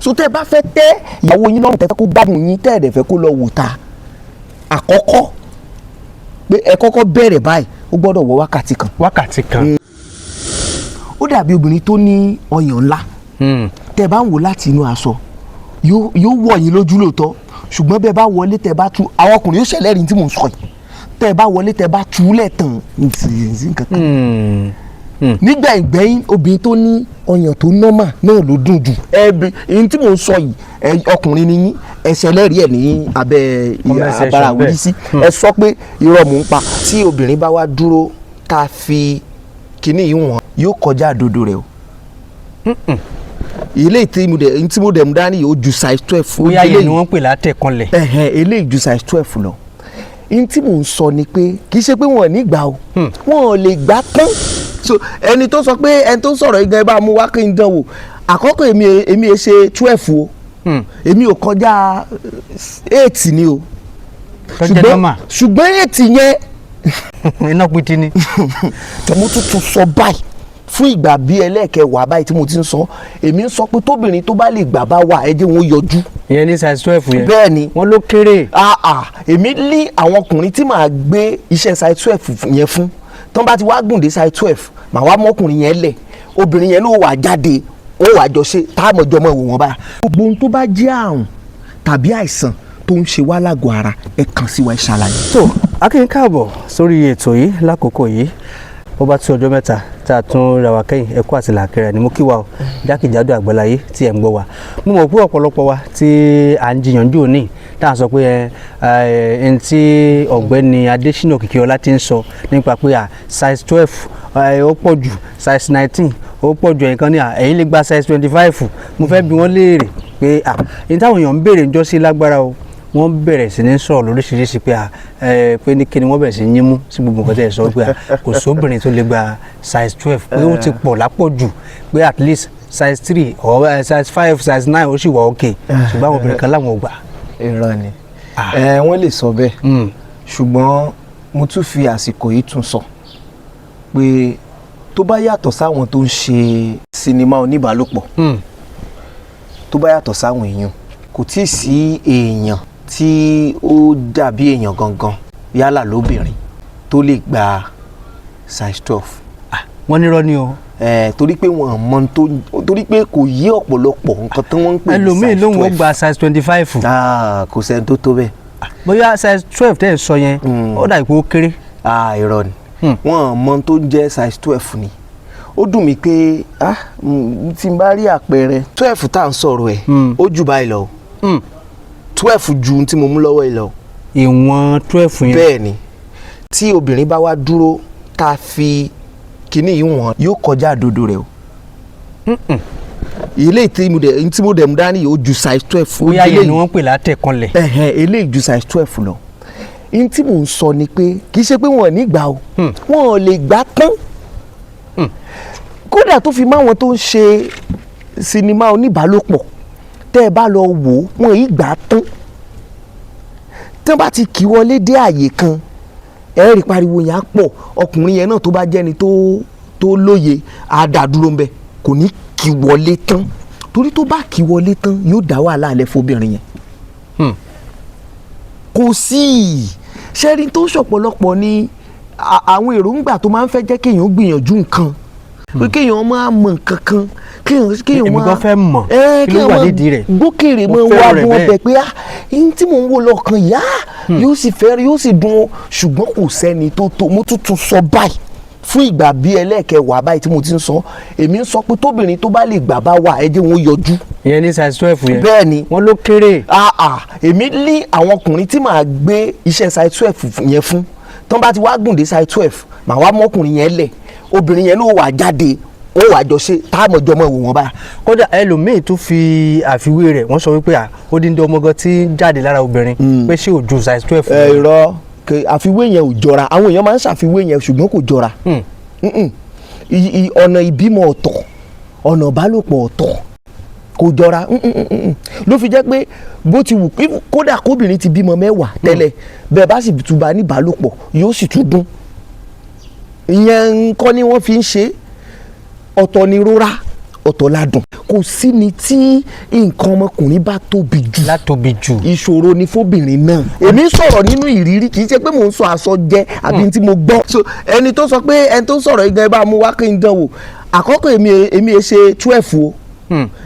So tẹ́ ẹ bá fẹ́ tẹ́ ìyàwó yín lọ́rùn, tẹ́ fẹ́ kó gbádùn yín, tẹ́ ẹ dẹ̀ fẹ́ kó lọ wò ta, àkọ́kọ́ pé ẹ kọ́kọ́ bẹ̀rẹ̀ báyìí, ó gbọ́dọ̀ wọ wákàtí kan. Wákàtí kan. Ó dàbí obìnrin tó ní ọyàn ńlá. Tẹ́ ẹ bá ń wò láti inú aṣọ, yóò wọ̀ yín lójú lóòótọ́, ṣùgbọ́n bẹ́ẹ̀ bá wọlé, tẹ́ ẹ bá tú, àwọn ọkùnrin yóò ṣẹlẹ́rìí tí mò ń sọ yìí. Tẹ́ ẹ bá wọlé, tẹ́ ẹ bá tú lẹ̀ tán, nǹkan kan nígbà ìgbẹ́yìn, obìnrin tó ní ọyàn tó normal náà ló dùn jù. Ẹbí èyí tí mò ń sọ yìí, ẹ ọkùnrin ni yín, ẹ ṣẹlẹ́rìí ẹ̀ ní abẹ́ Comment section. abara Bẹ́ẹ̀. wíwí sí, ẹ sọ pé irọ́ mò ń pa. Tí obìnrin bá wá dúró, tá a fi kinní yìí wọ̀n, yóò kọjá àdodo rẹ̀ o. Ilé tí mo dẹ̀ mú dání yìí, ó ju size 12. Bóyá yẹn ni wọ́n ń pè látẹ̀kànlẹ̀. Ẹ̀hẹ̀n, eléyìí ju size 12 lọ. N tí mò ń sọ ni pé kì í ṣe pé wọn ò ní gbà o, wọn ò lè gbà tán. So ẹni tó sọ pé, ẹni tó sọ̀rọ̀ yìí gan, ẹ bá mú wá kí n dán wò. Àkọ́kọ́, èmi ẹ ṣe 12 o, èmi ò kọjá 8 ni o. Tó jẹ́ normal. Ṣùgbọ́n 8 yẹn, iná pitì ni. Mo tún sọ báyìí fún ìgbà bí ẹlẹ́ẹ̀kẹwàá báyìí tí mo ti ń sọ, èmi ń sọ pé tóbìnrin tó bá lè gbà bá wà, ẹ jẹ́ wọn yọjú. Ìyẹn ní size 12 yẹn. Bẹ́ẹ̀ ni. Wọ́n ló kéré. Ah ah, èmi ní àwọn ọkùnrin tí màá gbé iṣẹ́ size 12 yẹn fún. Tán bá ti wá gùn dé size 12, màá wá mọ́kùnrin yẹn lẹ̀, obìnrin yẹn ló wà jáde, ó wà jọ ṣe táàmù ọjọ́ mọ́ ìwò wọn báyà. Gbogbo ohun tó bá jẹ́ àrùn tàbí àìsàn tó ń ṣe wá lágọ̀ọ́ ara, ẹ kàn sí wa, ẹ ṣàlàyé. Tó a kí n káàbọ̀ sórí ètò yìí lákòókò yìí. Ó bá tó ọjọ́ 3 tá a tún ra wa kẹ́yìn. Ẹ̀kọ́ àti làákẹ́rẹ́ ni mo kí wa o, jákèjádò àgbáláyé tí ẹ̀ ń gbọ́ wa. Mo mọ̀ pé ọ̀pọ̀lọpọ̀ wa tí à ń jiyàn jù ní tá à ń sọ pé ẹ ẹ n tí ọ̀gbẹ́ni Adésínà Òkìkíọlá ti ń sọ nípa pé à size 12 ó pọ̀ jù, size 19 ó pọ̀ jù, ẹ̀yìn kan ní à ẹ̀yìn lè gba size 25. Mo fẹ́ bi wọ́n léèrè pé à ní táwọn èèyàn ń béèrè ń jọ́ sí lágbára o. Wọ́n bẹ̀rẹ̀ sí ní sọ̀rọ̀ lóríṣiríṣi pé à ẹ pé ní kíni, wọ́n bẹ̀rẹ̀ sí ní yín sí gbogbo nǹkan tẹ́ ẹ sọ pé à kò sóbìnrin tó lè gba size 12, pé ó ti pọ̀ lápọ̀jù, pé at least size 3 or size 5, size 9 ó sì wà okay, ṣùgbọ́n àwọn obìnrin kan láwọn ò gbà. Irọ́ ni. Ẹ wọ́n lè sọ bẹ́ẹ̀, ṣùgbọ́n mo tún fi àsìkò yìí tún sọ pé tó bá yàtọ̀ sáwọn tó ń ṣe sinimá oníbàálòpọ̀, tó bá yàtọ̀ sáwọn èèyàn, kò tí ì sí èèyàn tí ó dàbí èèyàn gangan, yálà lóbìnrin, tó lè gba size 12. Wọ́n nírọ́ ni o. Ẹ torí pé wọn mọ tó, torí pé kò yé ọ̀pọ̀lọpọ̀ nǹkan tí wọ́n ń pè ní ẹlòmíì size lóhùn ó 12. gba size 25. Ah, kò sẹ́ni tó tó bẹ́ẹ̀. Bóyá size 12 tẹ́ ẹ̀ sọ yẹn, ó dà pé ó kéré. Ah, irọ́ ni. Wọn mọ tó ń jẹ́ size 12 ni. Ó dùn mí pé, ah, tí n bá rí àpẹẹrẹ 12 tá à ń sọ̀rọ̀ ẹ̀, ó jù báyìí lọ. 12 ju tí mo mú lọ́wọ́ yìí lọ. Ìwọ̀n 12 yẹn. Bẹ́ẹ̀ ni. Tí obìnrin bá wá dúró, tá a fi kinní yìí wọ̀n, yóò kọjá àdodo rẹ̀ o. Ilé tí mo dẹ̀ mú dání yìí, ó ju size 12. Bóyá yẹn ni wọ́n ń pè látẹ̀kànlẹ̀. Ẹ̀hẹ̀n, eléyìí ju size 12 lọ. N tí mò ń sọ ni pé kì í ṣe pé wọn ò ní gbà o, wọn ò lè gbà tán. Kódà tó fi máwọn tó ń ṣe sinimá oníbàálòpọ̀, tẹ́ ẹ bá lọ wò ó, wọn yìí gbà tán. Tí wọ́n bá ti kì í wọlé dé àyè kan, ẹ rí pariwo yẹn á pọ̀. Ọkùnrin yẹn náà, tó bá jẹ́ni tó lóye, á dá dúró ńbẹ̀, kò ní kì í wọlé tán, torí tó bá kì í wọlé tán, yóò dá wàhálà alẹ́ fóbìnrin yẹn. Kò sí ṣẹ́rí tó ṣọ̀pọ̀lọpọ̀ ní àwọn èròǹgbà tó máa ń fẹ́ jẹ́ kéèyàn gbìyànjú nǹkan, pé kéèyàn máa mọ nǹkan kan, kéèyàn Èmi máa gan fẹ́ mọ̀ ẹ kí ló kéèyàn wà máa nídìí rẹ̀. gbókèrè Mo mọ́ fẹ́ràn wá rẹ̀ bọ́ bẹ́ẹ̀. ọbẹ̀ pé, ah, ihun tí mò ń wò lọ́kàn yá, yóò sì fẹ́, yóò sì dùn o. Ṣùgbọ́n kò sẹ́ni tó tó. Mo tún sọ báyìí fún ìgbà bí ẹlẹ́ẹ̀kẹwàá báyìí tí mo ti ń sọ, èmi ń sọ pé tóbìnrin tó bá lè gbà bá wà, ẹ jẹ́ wọn yọjú. Ìyẹn ní size 12 yẹn. Bẹ́ẹ̀ ni. Wọ́n ló kéré. Ah ah, èmi ní àwọn ọkùnrin tí màá gbé iṣẹ́ size 12 yẹn fún. Tán bá ti wá gùn dé size 12, màá wá mọ́kùnrin yẹn lẹ̀, obìnrin yẹn ló wà jáde, ó wà jọ ṣe táàmù ọjọ́ mọ́ ìwò wọn báyà. Kódà ẹlòmíì tún fi àfiwé rẹ̀, wọ́n sọ wípé à ó dín dín ọmọ gan tí ń jáde lára obìnrin, pé ṣé ò ju size 12. Ẹ irọ́, àfiwé yẹn ò jọra. Àwọn èèyàn máa ń ṣàfiwé yẹn, ṣùgbọ́n kò jọra. Ọ̀nà ìbímọ ọ̀tọ̀, ọ̀nà ìbálòpọ̀ ọ̀tọ̀, kò jọra. Ló fi jẹ́ pé bó ti wù kódà kóbìnrin ti bímọ 10 tẹ́lẹ̀ bẹ́ẹ̀, bá sì tún bá ní ìbálòpọ̀, yóò sì tún dún. Ìyẹn nǹkan ni wọ́n fi ń ṣe. Ọ̀tọ̀ ni rora, Ọ̀tọ̀ ládùn. Kò sí ni tí nǹkan ọmọkùnrin bá tóbi jù, Látóbi jù. ìṣòro ni fóbìnrin náà. Èmi ń sọ̀rọ̀ nínú ìrírí, kì í ṣe pé mò ń sọ àsọjẹ àbí tí mo gbọ́. So ẹni tó sọ pé, ẹni tó sọ̀rọ̀ yìí gan, ẹ bá mú wá kí n dán wò. Àkọ́kọ́, èmi ẹ ṣe 12 o.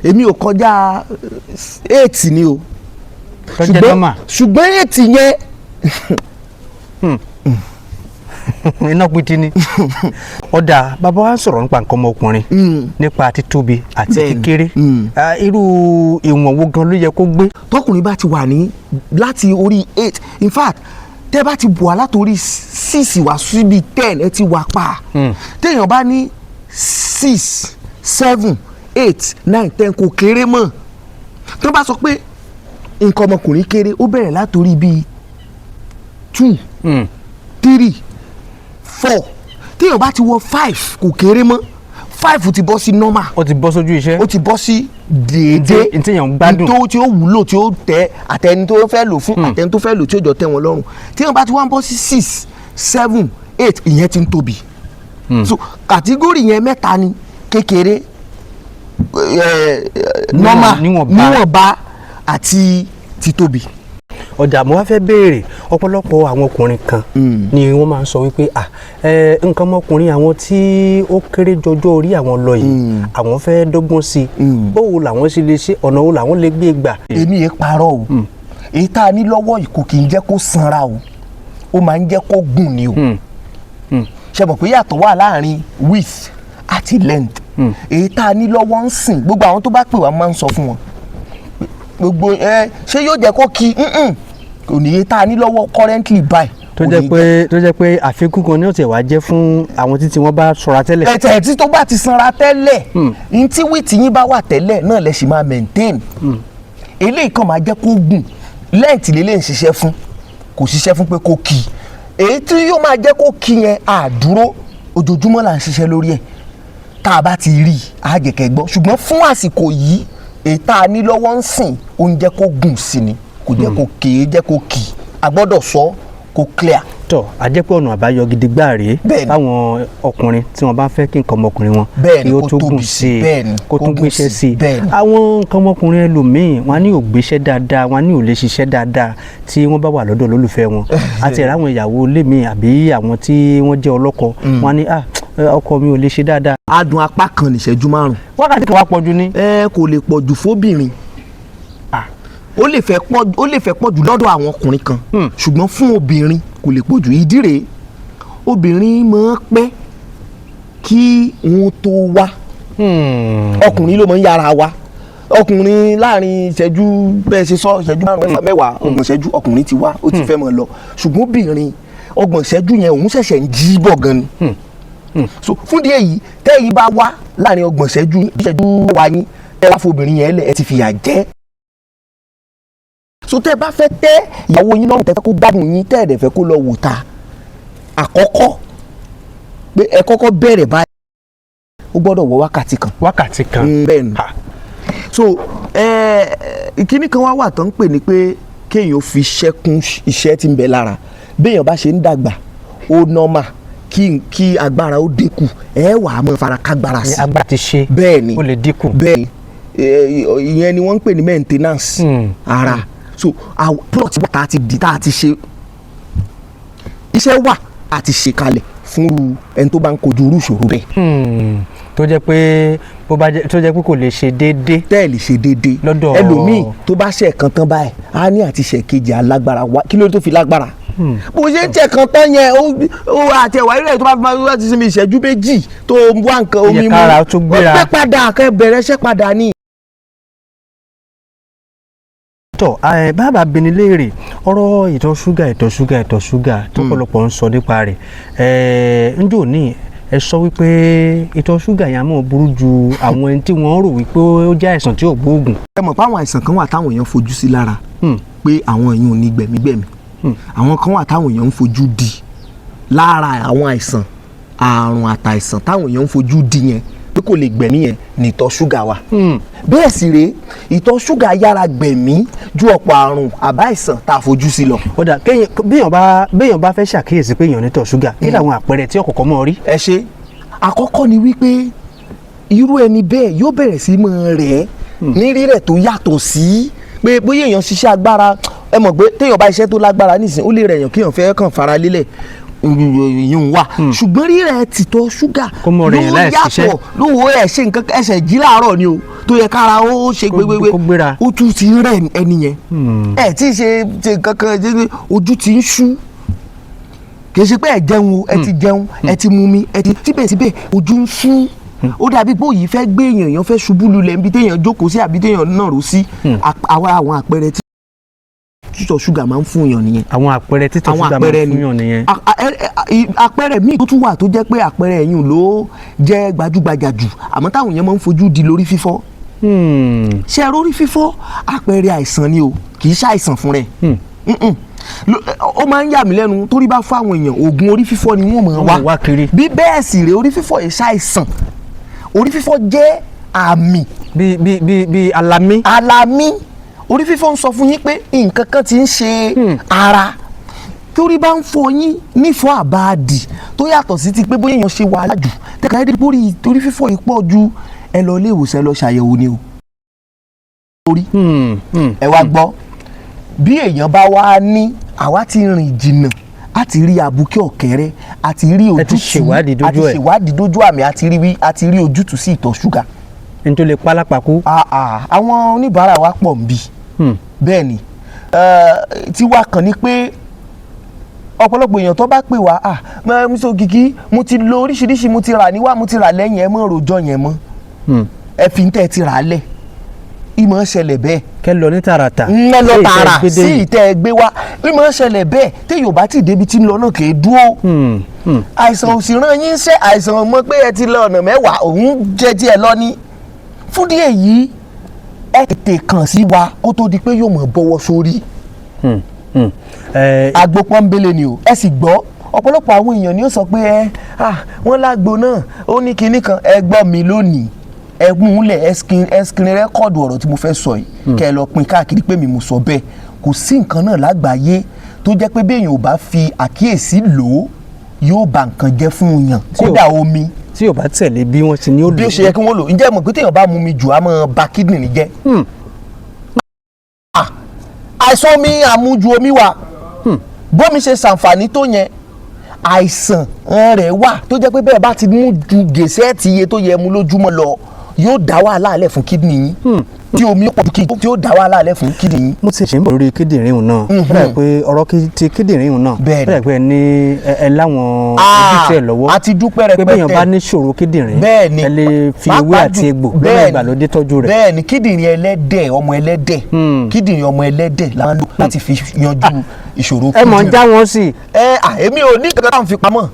Èmi ò kọjá 8 ni o. Tó jẹ́ normal. Ṣùgbọ́n 8 yẹn, Iná pitì ni. Ọ̀dà, bàbá wa ń sọ̀rọ̀ nípa nǹkan ọmọkùnrin, nípa títóbi àti kékeré. Irú ìwọ̀n wo gan ló yẹ kó gbé? Tọkùnrin bá ti wà ní láti orí 8, in fact, tẹ́ bá ti bù wá látòrí 6 wá síbi 10, ẹ ti wà pa. Téèyàn bá ní 6, 7, 8, 9, 10, kò kéré mọ́. Tó bá sọ pé nǹkan ọmọkùnrin kéré, ó bẹ̀rẹ̀ látòrí bíi 2, 3, 4. Téèyàn bá ti wọ 5, kò kéré mọ́. 5 ti bọ́ sí normal. Ó ti bọ́ sójú iṣẹ́. Ó ti bọ́ sí déédéé. Ntí èèyàn ń gbádùn. Tó tí ó wúlò, tí ó tẹ àtẹni tó fẹ́ lò fún, àtẹni tó fẹ́ lò, tí ó jọ tẹ́ wọn lọ́rùn. Tí wọ́n bá ti wá ń bọ́ sí 6, 7, 8, ìyẹn ti ń tóbi. So category yẹn mẹ́ta ni: kékeré, normal, Níwọ̀nba. níwọ̀nba àti títóbi. Ọ̀dà, mo wá fẹ́ béèrè, ọ̀pọ̀lọpọ̀ àwọn ọkùnrin kan ni wọ́n máa ń sọ wípé nǹkan ọmọkùnrin àwọn tí ó kéré jọjọ́ orí àwọn lọ yìí, àwọn fẹ́ dọ́gbọ́n sí i. Báwo làwọn ṣe lè ṣe? Ọ̀nà wo làwọn lè gbé gbà? Èmi yẹn parọ́ o. Èyí tá a ní lọ́wọ́ yìí, kò kì í jẹ́ kó sanra o, ó máa ń jẹ́ kó gùn ni o. Ṣe mọ̀ pé yàtọ̀ wà láàrin width àti length? Èyí tá a ní lọ́wọ́ ń sìn, gbogbo àwọn tó bá pè wá, máa ń sọ fún wọn gbogbo ẹ, ṣé yóò jẹ́ kó kí kò ní? Èyí tá a ní lọ́wọ́ currently báyìí, Tó kò jẹ́ ní. pé tó jẹ́ pé àfikún kan ní ó tiẹ̀ wá jẹ́ fún àwọn títí wọ́n bá ṣọ́ra tẹ́lẹ̀. Ẹ̀tẹ̀ tí tó bá ti sanra tẹ́lẹ̀, ní tí width yín bá wà tẹ́lẹ̀ náà lẹ sì máa maintain. Eléyìí kan máa jẹ́ kó gùn. Length lélẹ̀ ń ṣiṣẹ́ fún, kò ṣiṣẹ́ fún pé kó kì í. Èyí tí yóò máa jẹ́ kó kì yẹn, àdúró ojoojúmọ́ là ń ṣiṣẹ́ lórí ẹ̀. Tá a bá ti rí i, á jẹ́ kẹ́ gbọ́. Ṣùgbọ́n fún àsìkò yìí, èyí tá a ní lọ́wọ́ ń sìn, ó ń jẹ́ kó gùn sí ni, kò jẹ́ kó kéé jẹ́ kó kì í. A gbọ́dọ̀ sọ kó clear. Tọ́, a jẹ́ pé ọ̀nà àbáyọ gidi gbáà rèé fáwọn ọkùnrin tí wọ́n bá fẹ́ kí nǹkan ọmọkùnrin wọn kí ó kó tó tóbi gùn sí, sí i, kó kó tún gùn gbéṣẹ́ sí, sí i. Àwọn nǹkan ọmọkùnrin ẹlòmíì, wọn á ní ò gbéṣẹ́ dáadáa, wọn á ní ò lè ṣiṣẹ́ dáadáa tí wọ́n bá wà lọ́dọ̀ olólùfẹ́ wọn, àti ẹ̀rọ àwọn ìyàwó ilé mi àbí àwọn tí wọ́n jẹ́ ọlọ́kọ, wọn á ní ọkọ mi ò lè ṣe dáadáa. Adùn apá kan nìṣẹ́jú 5. Wákàtí kan wá pọ̀jù ní. Ẹ kò lè pọ̀ jù fóbìnrin. Ó lè fẹ́ pọ̀ jù lọ́dọ̀ àwọn ọkùnrin kan, ṣùgbọ́n fún obìnrin kò lè pọ̀ jù. Ìdí rèé, obìnrin máa ń pẹ́ kí wọ́n tó wá. Ọkùnrin ló máa ń yára wá. Ọkùnrin láàrin ìṣẹ́jú, bẹ́ẹ̀ ṣe sọ, ìṣẹ́jú 5, 6, 10, 30 ìṣẹ́jú, ọkùnrin ti wá, ó ti fẹ́ máa lọ. Ṣùgbọ́n obìnrin, 30 ìṣẹ́jú yẹn, òun ṣẹ̀ṣẹ̀ ń jí bọ̀ gan ni. So fún díẹ̀ yìí, tẹ́yìn bá wá láàrin 30 ìṣẹ́jú, ìṣẹ́jú wá yín, ẹ wá fobìnrin yẹn lẹ̀, ẹ ti fìyà jẹ. So tẹ́ ẹ bá fẹ́ tẹ́ ìyàwó yín lọ́rùn, tẹ́ fẹ́ kó gbádùn yín, tẹ́ ẹ dẹ̀ fẹ́ kó lọ wò ta, àkọ́kọ́ pé ẹ kọ́kọ́ bẹ̀rẹ̀ báyìí, ó gbọ́dọ̀ wọ wákàtí kan. Wákàtí kan. Bẹ́ẹ̀ ni. So ìkíní kan wá wà tó ń pè ní pé kéèyàn fi iṣẹ́ kún iṣẹ́ tí ń bẹ lára. Béèyàn bá ṣe ń dàgbà, ó normal kí agbára ó dínkù. Ẹ wà á mọ fara kágbára Ní sí. agbára ti ṣe. Bẹ́ẹ̀ ni. Ó lè dínkù. Bẹ́ẹ̀ ni. Ìyẹn ni wọ́n ń pè ní maintenance ara. So àwọn plot wà tá a ti di, tá a ti ṣe, iṣẹ́ wà a ti ṣe kalẹ̀ fún irú ẹni tó bá ń kojú irú ìṣòro bẹ́ẹ̀. Tó jẹ́ pé bó bá jẹ́ tó jẹ́ pé kò lè ṣe déédéé. Tẹ́ ẹ̀ lè ṣe déédéé. Ẹlòmíì tó bá ṣe ẹ̀kan tán báyìí, á ní àti ṣe kejì alágbára wá. Kí ló dé tó fi lágbára? Bó ṣe ń ṣe ẹ̀kan tán yẹn, ó àti ẹ̀wà rírẹ̀, tó bá fi máa wá ti sinmi ìṣẹ́jú 2 tó wá nǹkan omi mu, kára ó tún gbéra. Ó pẹ́ padà, kẹ́ bẹ̀rẹ̀ iṣẹ́ padà ní. Tọ ẹ, bàbá bini léèrè ọ̀rọ̀ ìtọ̀ ṣúgà, ìtọ̀ ṣúgà, ìtọ̀ ṣúgà tọ́pọ̀lọpọ̀ ń sọ nípa rẹ̀. Njó ní ẹ sọ wípé ìtọ̀ ṣúgà yẹn á mọ̀ burú ju àwọn ẹni tí wọ́n rò wípé ó jẹ́ àìsàn tí ò gbóògùn. Ẹ mọ̀ pé àwọn àìsàn kan wà táwọn èèyàn fojú sí lára pé àwọn èèyàn ò ní gbẹ̀mígbẹ̀mí. Àwọn kan wà táwọn èèyàn ń fojú di lára àwọn àìsàn, àrùn àtàìsàn táwọn èèyàn ń fojú di yẹn pé kò lè gbẹ̀mí yẹn ní ìtọ̀ ṣúgà wà. Bẹ́ẹ̀ sì rèé, ìtọ̀ ṣúgà yára gbẹ̀mí ju ọ̀pọ̀ àrùn àbáìsàn tá a fojú sí lọ. Ó dà, kéèyàn béèyàn bá fẹ́ ṣàkíyèsí pé èèyàn ní ìtọ̀ ṣúgà, kí làwọn àpẹẹrẹ tí ọ̀kọ̀ọ̀kan mọ̀ rí? Ẹ ṣe. Àkọ́kọ́ ni wípé Irú ẹni bẹ́ẹ̀ yóò bẹ̀rẹ̀ sí máa rẹ̀ ẹ́ ní rírẹ̀ tó yàtọ̀ sí pé bóyá èèyàn ṣiṣẹ́ agbára. Ẹ mọ̀ pé téèyàn bá iṣẹ́ tó lágbára nísìnyí, ó lè rẹ̀yàn kéèyàn fẹ́ kàn fara lélẹ̀, ìyún wà, ṣùgbọ́n rírẹ̀ tìtọ̀ ṣúgà Kó mọ rẹ̀yàn ló láì ṣiṣẹ́. yàtọ̀. Lówó ẹ̀ ṣe nǹkan, ẹsẹ̀ jí láàárọ̀ ni o, tó yẹ kára ó ṣe gbégbégbé, Kó gbéra. ó tún ti rẹ̀ ẹni yẹn. Ẹ tí ì ṣe ṣe nǹkan kan, ojú ti ń ṣú. Kì í ṣe pé ẹ jẹun o, ẹ ti jẹun, ẹ ti mumi, ẹ ti síbẹ̀síbẹ̀ ojú ń ṣú. Ó dàbí pé òyì fẹ́ gbé èèyàn, èèyàn fẹ́ ṣubú lulẹ̀ níbi téèyàn jókòó sí àbí téèyàn nàró sí. Àwọn àpẹẹrẹ tí títọ̀ ṣúgà máa ń fún èèyàn nìyẹn. Àwọn àpẹẹrẹ títọ̀ Àwọn ṣúgà máa àpẹẹrẹ ń ni. fún yàn nìyẹn. Àpẹẹrẹ míì tó tún wà tó jẹ́ pé àpẹẹrẹ ẹ̀yìn ló jẹ́ gbajúgbajà jù, àmọ́ táwọn èèyàn máa ń fojú di lórí fífọ́. Ṣé ẹ rórí fífọ́, àpẹẹrẹ àìsàn ni o, kì í ṣàìsàn fún rẹ̀. Mm-mm. Ó máa ń yà mí lẹ́nu torí bá fún àwọn èèyàn, oògùn orí fífọ́ ni wọ́n máa Wọ́n wá máa wá kiri. Bí bẹ́ẹ̀ sì rèé, orí fífọ́ yìí ṣàìsàn. Orí fífọ́ jẹ́ àmì. Bí alamí. Alamí. Orí fífọ́ ń sọ fún yín pé nǹkan kan ti ń ṣe ara. Torí bá ń fọ yín nífọ̀ àbáàdì tó yàtọ̀ sí ti pé bóyá èèyàn ṣe wàhálà jù tẹ̀ka ẹ́ dé, torí fífọ́ yìí pọ̀ ju, ẹ lọ ilé ìwòsàn, ẹ lọ ṣàyẹ̀wò ni o. Orí ẹ wá gbọ́, bí èèyàn bá wá ní, àwa ti rìn jìnnà, a ti rí abúkẹ́ ọ̀kẹ́rẹ́, a ti rí Ẹ ti ojútùú. ṣèwádìí A ti dójú ẹ̀. ṣèwádìí dójú àmì, a ti rí ojútùú sí ìtọ̀ ṣúgà. N tó lè pálápàkú. Ah, ah, àwọn oníbàárà wa pọ̀ ń bí. Bẹ́ẹ̀ ni, tiwa kàn ní pé ọ̀pọ̀lọpọ̀ èèyàn tó bá pè wá, ah, Mr. Òkìkí, mo ti lo oríṣiríṣi, mo ti rà níwá, mo ti rà lẹ́yìn, ẹ mọ̀ rojọ́ yẹn mọ́. Ẹ fi ń tẹ́ ẹ ti rà á lẹ̀, ìmọ̀ ṣẹlẹ̀ bẹ́ẹ̀. Kẹ́ lọ ní tààràtà. Ń lọ Sí ìtẹ́ tààrà gbédè sí yìí. ìtẹ́ ẹ gbé wá. Ìmọ̀ ṣẹlẹ̀ bẹ́ẹ̀, téèyàn ò bá ti débi tí ń lọ náà kì í dúró. Àìsàn ò sì rán yín ṣẹ́, àìsàn mọ̀ pé ẹ ti lọ ọ̀nà 10, òun jẹ́ tí ẹ lọ ní. Fún díẹ̀ yìí, ẹ tètè kàn sí wa kó tó di pé yóò mọ̀ bọ́wọ́ sórí. Agbo pọ́nbélé ni o. Ẹ sì gbọ́, ọ̀pọ̀lọpọ̀ àwọn èèyàn ni ó sọ pé ẹ ah, wọ́n lágbo náà, ó ní kinní kan. Ẹ gbọ́ mi lónìí, ẹ mú un lẹ̀, ẹ screen record ọ̀rọ̀ tí mo fẹ́ sọ yìí, kẹ́ ẹ lọ pín káàkiri pé mi mo sọ bẹ́ẹ̀. Kò sí nǹkan náà lágbàáyé tó jẹ́ pé bí èèyàn ò bá fi àkíyèsí lò ó, yóò bà nǹkan jẹ́ fún yàn. Kódà omi. Tí ò bá tẹ̀lé bí wọ́n ti ní ó lò. Bí ó ṣe yẹ kí wọ́n lò. Ǹjẹ́ ẹ mọ̀ pé téèyàn bá mu mi jù, á máa ba kidney jẹ́? Ah, àìsàn omi, àmujù omi wà. Bómi ṣe ṣàǹfààní tó yẹn, àìsàn rẹ̀ wà tó jẹ́ pé bẹ́ẹ̀ bá ti mú ju gèsẹ́ẹ̀tì iye tó yẹ mu lójúmọ́ lọ, yóò dá wàhálà lẹ̀ fún kidney yín. Tí omi pọ̀ kí tí ó dá wàhálà lẹ̀ fún kidney yín. Mo ti ṣe ń bọ̀ lórí kíndìnrín òun náà. Ó dà pé ọ̀rọ̀ ti kíndìnrín òun náà, Bẹ́ẹ̀ni. ó dà pé ẹ ní ẹ láwọn Ah, ojútùú ẹ lọ́wọ́. A ti dúpẹ́ Pé rẹpẹtẹ. bẹ́yàn bá ní ṣòro kíndìnrín, Bẹ́ẹ̀ni. ẹ lè fi ewé Pàápàá àti egbò lọ́nà ìgbàlódé tọ́jú rẹ̀. Bẹ́ẹ̀ni, kíndìnrín ẹlẹ́dẹ̀, ọmọ ẹlẹ́dẹ̀, kíndìnrín ọmọ ẹlẹ́dẹ̀ la máa ń lò láti fi yanjú ìṣòro Ẹ mọ̀ ń já wọn sí. Ẹ à, èmi ò ní kankan tá à ń fi pamọ́,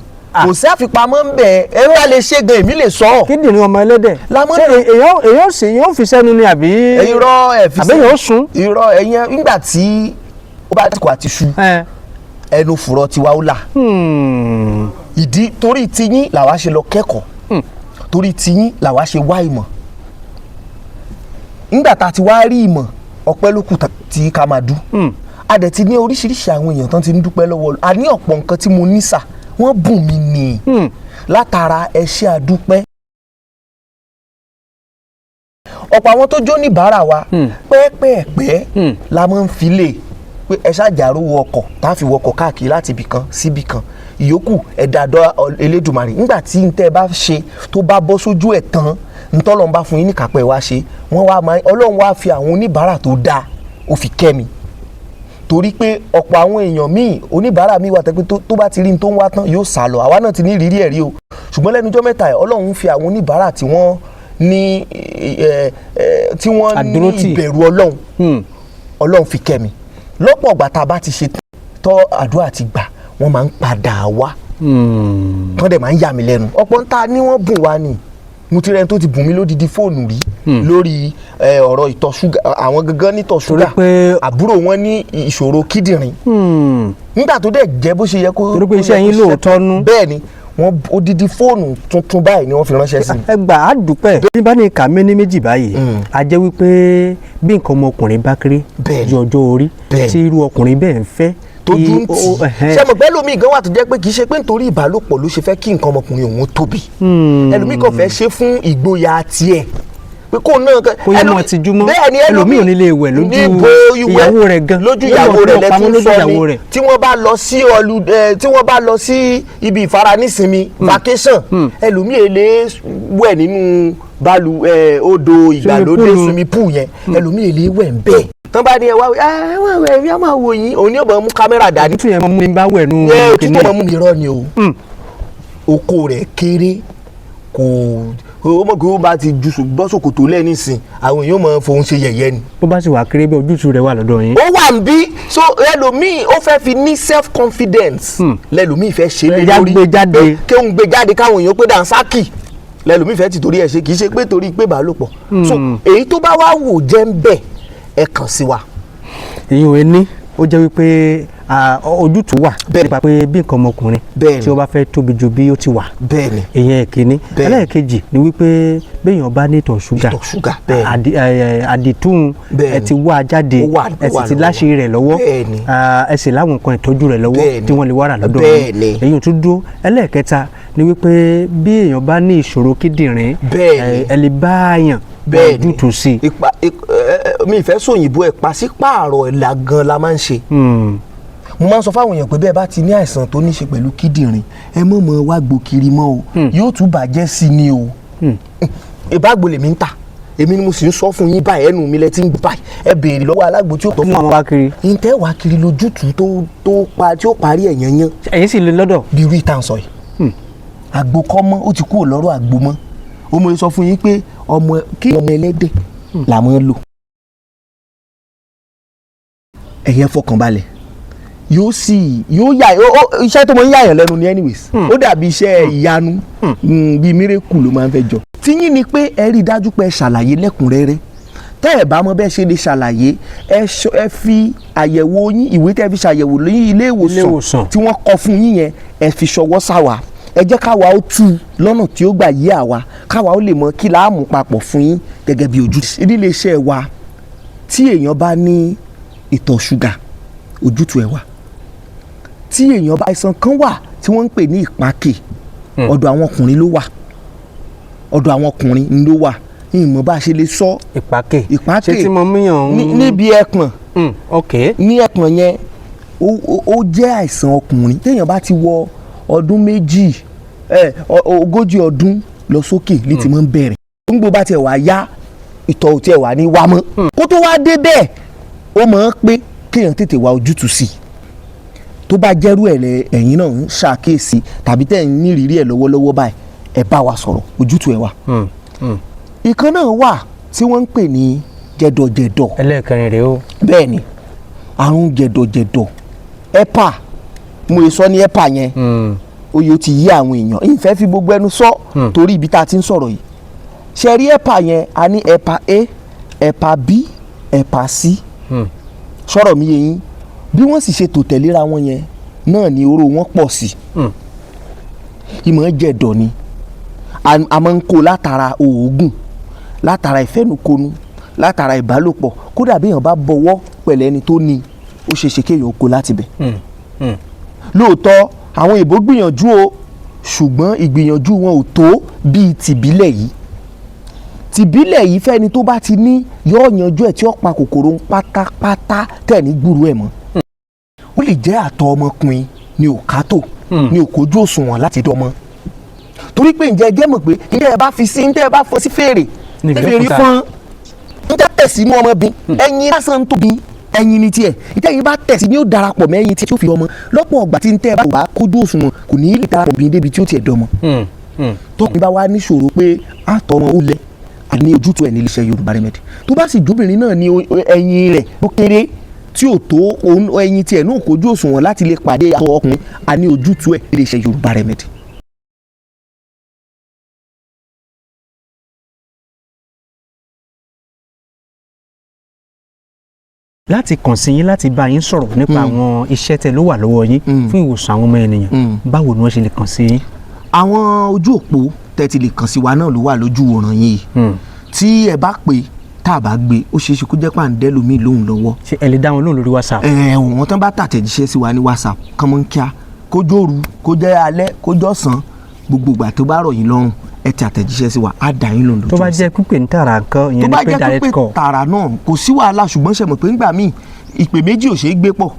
kò sí àfipamọ́ ń bẹ̀. Ẹ wá lè ṣe gan, èmi lè sọ ọ́. Kíndìnrín ọmọ ẹlẹ́dẹ̀. La mọ́ Ṣé èèyàn sì èèyàn fi sẹ́nu ni àbí? Irọ́, ẹ fi Àbí èèyàn ó sun? Irọ́, ẹ̀yẹn nígbà tí ó bá ti kọ àti ṣu, ẹnu fùrọ̀ tiwa ó là. Ìdí torí tiyín làwa ṣe lọ kẹ́kọ̀ọ́, torí tiyín làwa ṣe wá ìmọ̀. Nígbà tá a ti wá rí ìmọ̀, ọpẹ́ ló kù tí ká máa dú. A dẹ̀ ti ní oríṣiríṣi àwọn èèyàn tán ti ń dúpẹ́ lọ́wọ́. A ní ọ̀pọ̀ nǹkan tí mo ní sà, wọ́n bùn mí ni látara ẹ ṣé àdúpẹ́. Ọ̀pọ̀ àwọn tó jó níbàárà wa pẹ́ẹ́pẹ́ẹ̀pẹ́ la máa ń fi lè pé ẹ ṣàjàrò wọ ọkọ̀ tá a fi wọkọ̀ káàkiri láti ibì kan síbì kan, ìyókù ẹ̀dá àdọ́ Elédùmarè. Nígbà tí n tẹ́ ẹ bá ṣe tó bá bọ́ sójú ẹ̀ tán, ntọ́lọ́run bá fún yín ní kápẹ́ wá ṣe, wọ́n wá máa Ọlọ́run wá fi àwọn oníbàárà tó dáa, ó fi kẹ́ mi, torí pé ọ̀pọ̀ àwọn èèyàn míì, oníbàárà míì wà tẹ́ pé tó bá ti rí n tó ń wá tán, yóò sá lọ. Àwa náà ti ní ìrírí ẹ̀ rí o, ṣùgbọ́n lẹ́nu ọjọ́ mẹ́ta ẹ̀, Ọlọ́run fi àwọn oníbàárà tí wọ́n ní ẹ ẹ tí wọ́n ní Àdúrótì. ìbẹ̀rù Ọlọ́run, Ọlọ́run fi kẹ́ mi. Lọ́pọ̀ ọgbà tá a bá ti ṣe tọ́, àdúrà ti gbà, wọ́n máa ń padà wá, wọ́n dẹ̀ máa ń yà mí lẹ́nu. Ọ̀pọ̀ ń ta ni wọ́n bùn wá ni. Mo ti rẹ́ni tó ti bùn mí lódidi fóònù rí lórí ọ̀rọ̀ ìtọ̀ ṣúgà. Àwọn gangan nítọ̀ ṣúgà, àbúrò wọn ní ìṣòro kíndìnrín. Nígbà tó dẹ̀ jẹ́ bó ṣe yẹ kó Torí pé kó iṣẹ́ yẹ yín kó ṣiṣẹ́. lóòótọ́ nú. Bẹ́ẹ̀ ni, wọ́n odidi fóònù tuntun báyìí ni wọ́n fi ránṣẹ́ sí mi. Ẹ gbà á dúpẹ́. Bí bá ní ìka méní méjì báyìí, a jẹ́ wípé bí nǹkan ọmọkùnrin bá kéré Bẹ́ẹ̀ni. ju ọjọ́ orí Bẹ́ẹ̀ni. tí irú ọkùnrin bẹ́ẹ̀ ń fẹ́, Tójú ń kí tì ó- ẹ̀hẹ́n. Ṣé mo pẹ́ lómi gan wà tó jẹ́ pé kì í ṣe pé nítorí ìbálòpọ̀ ló ṣe fẹ́ kí nǹkan ọmọkùnrin òun tóbi. Ẹlòmíì kàn fẹ́ ṣe fún ìgboyà tiẹ̀ pé kóun náà Kó yé mọ́ tijú mọ́. Bẹ́ẹ̀ ni. Ẹlòmíì ò ní lè wẹ̀ lójú Níbo ìwẹ̀? ìyàwó rẹ̀ gan. Lójú Yóò ìyàwó mọ̀ rẹ̀ pé pamọ́ lẹ́tún lójú sọ ìyàwó ni. Rẹ̀. Tí wọ́n bá lọ sí ọlù ẹ, tí wọ́n bá lọ sí ibi ìfaranísinmi, vacation, ẹlòmíì èlé wẹ̀ nínú balu ẹ, odò ìgbàlódé, pool. Swimming pool yẹn, ẹlòmíì èlé wẹ̀ ń bẹ́ẹ̀. Tán bá ní ẹ wá, ẹ wá ẹ wá máa wò yín, òun ní ọ̀bọ̀n mú kámẹ́rà dání. Òtútù yẹn máa mú mi bá wẹ̀ nù. Ẹ òtútù Kìnìún. máa mú mi rọ ni o. Oko rẹ̀ kéré, kò ó mọ̀ pé ó bá ti ju bọ́ ṣòkòtò lẹ́nìsín, àwọn èèyàn máa fohùn ṣe yẹ̀yẹ́ ni. Bó bá sì wà kéré bẹ́ẹ̀, ojútùú rẹ̀ wà lọ́dọ̀ yín. Ó wà ń bí. So ẹlòmíì ó fẹ́ fi ní self confidence, lẹlòmíì fẹ́ ṣe lé Ẹja lórí gbé jáde. pé kéwọn gbé jáde, káwọn èèyàn pé dànsákì lẹlòmíì fẹ́ ti torí ẹ̀ ṣe, kì í ṣe pé torí pé bàálòpọ̀. So èyí tó bá wá wò jẹ́ ń bẹ̀, ẹ kàn sí wa. Ìyẹn ò ní ó jẹ́ wípé ojútùú wà nípa pé bí nǹkan ọmọkùnrin tí ó bá fẹ́ tóbi ju bí ó ti wà. Ìyẹn ìkíní. Ẹlẹ́ẹ̀kejì ni wípé béèyàn bá ní ìtọ̀ ṣúgà, Ìtọ̀ ṣúgà, bẹ́ẹ̀ni. Àdìtún ẹ ti wá a jáde, Ó wà- ẹ ó sì wà ti lọ́wọ́. láṣẹ rẹ̀ lọ́wọ́. Ẹ sì láwọn nǹkan ìtọ́jú rẹ̀ lọ́wọ́ tí wọ́n lè wá rà lọ́dọ̀ yín. Èyí ò tún dúró. Ẹlẹ́ẹ̀kẹta ni wípé bí èèyàn bá ní ìṣòro kíndìnrín, ẹ lè bá àyàn ojútùú sí i. Ipa mi ìfẹ́ sòyìnbó ẹ̀, pàṣípààrọ̀ ẹ̀là gan la máa ń ṣe. Mo máa ń sọ fáwọn èèyàn pé bẹ́ẹ̀ bá ti ní àìsàn tó ní ṣe pẹ̀lú kíndìnrín, ẹ mọ̀ mọ̀ wá gbo kiri mọ́ o, yóò tún bàjẹ́ sí i ni o. Ìbágbó lèmi ń tà, èmi ni mo sì ń sọ fún yín báyìí, ẹnu mi lẹ ti ń báyìí. Ẹ béèrè lọ́wọ́ alágbo tí ó tọ́ fún àwọn wá kiri. Ìtẹ́ wá kiri lójútùú tó pa tí ó parí ẹ̀ yanyan. Ẹ̀yin sì lè lọ́dọ̀. Bí irú ìtàn sọ yìí, àgbo kọ́ mọ́, ó ti kúrò lọ́rọ̀ àgbo mọ́. Ó mọ̀ sọ fún yín pé ọmọ kí ọmọ ẹlẹ́dẹ̀ là máa ń lò. Ẹ̀yẹn fọkànbalẹ̀, yóò sì yóò yà iṣẹ́ tó mọ ń yàyàn lẹ́nu ni. Anyways, ó dàbí iṣẹ́ ìyanu, bíi miracle ló máa ń fẹ́ jọ. Tíyín ni pé ẹ rí i dájú pé ẹ ṣàlàyé lẹ́kùnrẹ́rẹ́. Tẹ́ ẹ bá mọ bẹ́ẹ̀ ṣe lè ṣàlàyé, ẹ fi àyẹ̀wò yín, ìwé tẹ́ ẹ fi ṣàyẹ̀wò ní ilé Ilé ìwòsàn ìwòsàn. tí wọ́n kọ fún yín yẹn, ẹ fi ṣọwọ́ sáwa. Ẹ jẹ́ káwa ó tú u lọ́nà tí ó gbà yé àwa, káwa ó lè mọ kí láàmú papọ̀ fún yín gẹ́gẹ́ bí ojú. Nílé iṣẹ́ wa, tí èèyàn bá ní ìtọ̀ ṣúgà, ojútùú ẹ̀ wà. Tí èèyàn bá àìsàn kan wà tí wọ́n ń pè ní ìpákè, ọ̀dọ̀ àwọn ọkùnrin ló wà, ọ̀dọ̀ àwọn ọkùnrin ló wà, ìmọ̀ bá a ṣe lè sọ. Ìpákè? Ìpákè. Ṣé tí mo míyàn ń. Níbi ẹpọ̀n. Ok. Ní ẹpọ̀n yẹn, ó jẹ́ àìsàn ọkùnrin. Téèyàn bá ti wọ ọdún 2, 40 ọdún lọ sókè ní ti máa ń bẹ̀rẹ̀. Nígbò bá tiẹ̀ wá yá, ìtọ̀ ò tiẹ̀ wá ní wá mọ́. Kó tó wá dé bẹ́ẹ̀, ó máa ń pé kéèyàn tètè wá ojútùú sí i. Tó bá jẹ́rú ẹ̀ lẹ ẹ̀yin náà ń ṣàkíyèsí tàbí tẹ̀ ń ní ìrírí ẹ̀ lọ́wọ́lọ́wọ́ báyìí, ẹ bá wa sọ̀rọ̀, ojútùú ẹ̀ wà. Ìkan náà wà tí wọ́n ń pè ní jẹ̀dọ̀jẹ̀dọ̀. Ẹlẹ́ẹ̀kẹrin rèé o. Bẹ́ẹ̀ ni, àrùn jẹ̀dọ̀jẹ̀dọ̀, ẹ̀pà, mo lè sọ ní ẹ̀pà yẹn, oyè ó ti yí àwọn èèyàn. Ìfẹ́ fi gbogbo ẹnu sọ torí ibi tá a ti ń sọ̀rọ̀ yìí. Ṣe rí ẹ̀pà yẹn, a ní ẹ̀pà A, ẹ̀pà B, ẹ̀pà C. Sọ̀rọ̀ mi yé yín? Bí wọ́n sì ṣe tò tẹ̀léra wọn yẹn náà ni oró wọn pọ̀ sí. Ìmọ̀ jẹ̀dọ̀ ni a máa ń kó látara òógùn, látara ìfẹnukonu, látara ìbálòpọ̀. Kódà bí èèyàn bá bọwọ́ pẹ̀lú ẹni tó ní, ó ṣeé ṣe kéèyàn ó kó láti bẹ̀. Lóòótọ́ àwọn èèbó gbìyànjú o, ṣùgbọ́n ìgbìyànjú wọn ò tó bíi tìbílẹ̀ yìí. Tìbílẹ̀ yìí, fẹ́ni tó bá ti ní, yóò yanjú ẹ̀ tí ó pa kòkòrò ń pátápátá tẹ̀ ní gbúrú ẹ̀ mọ́. Ó lè jẹ́ àtọ̀ ọmọkùnrin ni ò kátó, ni ò kójú òṣùwọ̀n láti dọ́mọ, torí pé ǹjẹ́ ẹ jẹ́ mọ̀ pé ǹjẹ́ ẹ bá fi sí, ǹjẹ́ ẹ bá fọ sí fèrè, Níbi fèrè òkúta. fọ́n, ǹjẹ́ tẹ̀ sínú ọmọbìn, ẹyin lásán tóbi, ẹyin ni tiẹ̀. Ìtẹ̀yìn bá tẹ̀ sí ni ó darapọ̀ mẹ́yìn tí ó fi ọmọ. Lọ́pọ̀ ọgbà tí ń tẹ́ ẹ bá wà kójú òṣùwọ̀n, kò ní í lè darapọ̀ bí débi tí ó tiẹ̀ dọ́mọ. Tọkùnrin bá wá níṣòro pé àtọ̀ ọmọ ó lẹ, àní ojútùú ẹ̀ ní iléeṣẹ́ Yorùbá Remedy. Tó bá sì jóbìnrin náà ní ẹyin rẹ̀ ó kéré tí ò tó ẹyin tiẹ̀ náà kójú òṣùwọ̀n láti lè pàdé àtọ̀ ọkùnrin, àní ojútùú ẹ̀ ní iléeṣẹ́ Yorùbá Remedy. Láti kàn sí yín, láti bá yín sọ̀rọ̀ nípa àwọn iṣẹ́ tẹ́ ló wà lọ́wọ́ yín fún ìwòsàn àwọn ọmọ ènìyàn, báwo ni wọ́n ṣe lè kàn sí yín? Àwọn ojú òpó tẹ́ ti lè kàn sí wa náà ló wà lójú òràn yìí. Tí ẹ bá pè Tá a bá gbé, ó ṣeé ṣe kó jẹ́ pàǹdẹ́ lómi lóhùn lọ́wọ́. Ṣé ẹ lè dá wọn lóhùn lórí WhatsApp? Ẹ wọ́n tán bá tàtẹ̀jíṣẹ́ sí wa ní WhatsApp, kán mọ́ ń kíá, kó jóru, kó jẹ́ alẹ́, kó jọ̀sán, gbogbo ìgbà tó bá rọ̀ yín lọ́rùn, ẹ tẹ àtẹ̀jíṣẹ́ sí wa, á dá yín lóhùn lójú Tó bá ẹsẹ̀. jẹ́ pípé ní tààrà nǹkan, Tó ìyẹn ni bá pé jẹ́ direct pípé call. tààrà náà, kò sí wàhálà, ṣùgbọ́n ṣe mọ̀ pé ńgbà míì ìpè méjì ò ṣeé gbé pọ̀,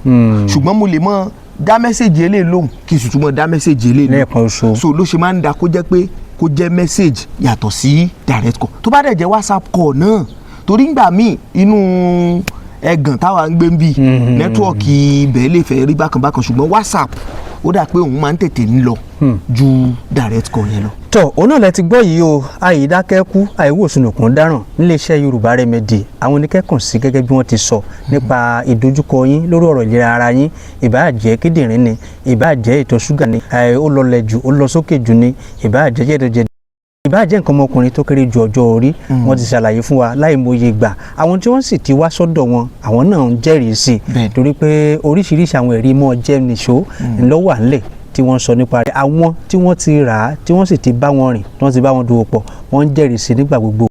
ṣùgbọ́n mo lè mọ dá message eléyìí lóhùn, kí n sì tún mọ dá message eléyìí lóhùn. Lẹ́ẹ̀kan ṣoṣo. So ló ṣe máa ń da kó jẹ́ pé kó jẹ́ message yàtọ̀ sí direct call. Tó bá dẹ̀ jẹ́ WhatsApp call náà, torí ńgbà míì inú ẹ̀gàn táwa ń gbé ń bì, network ibẹ̀ lè fẹ́ rí bákan bákan, ṣùgbọ́n WhatsApp, ó dà pé òun máa ń tètè ń lọ ju direct call yẹn lọ. Tọ, òun náà lẹ ti gbọ́ yìí o. Àìdákẹ́kú àìwòsùnùkùn dáràn níléeṣẹ́ Yorùbá Remedy. Àwọn oníkẹ́kàn sí gẹ́gẹ́ bí wọ́n ti sọ nípa ìdojúkọ yín lórí ọ̀rọ̀ ìlera ara yín, ìbáà jẹ́ kíndìnrín ni, ìbáà jẹ́ ìtọ̀ ṣúgà ni, ó lọlẹ̀ jù, ó lọ sókè jù ni, ìbáà jẹ́ jẹ̀dọ̀jẹ̀dọ̀, ìbáà jẹ́ nǹkan ọmọkùnrin tó kéré ju ọjọ́ orí. Wọ́n ti ṣàlàyé fún wa láìmọye ìgbà. Àwọn tí wọ́n sì ti wá sọ́dọ̀ wọn, àwọn náà ń jẹ́rìí sí i, torí pé oríṣiríṣi àwọn ẹ̀rí mọ́ jẹ́ nìṣó ńlọ wà ńlẹ̀ tí wọ́n sọ nípa rẹ̀. Àwọn tí wọ́n ti rà á, tí wọ́n sì ti bá wọn rìn, tí wọ́n ti bá wọn dòwò pọ̀, wọ́n ń jẹ́rìí sí i nígbà gbogbo.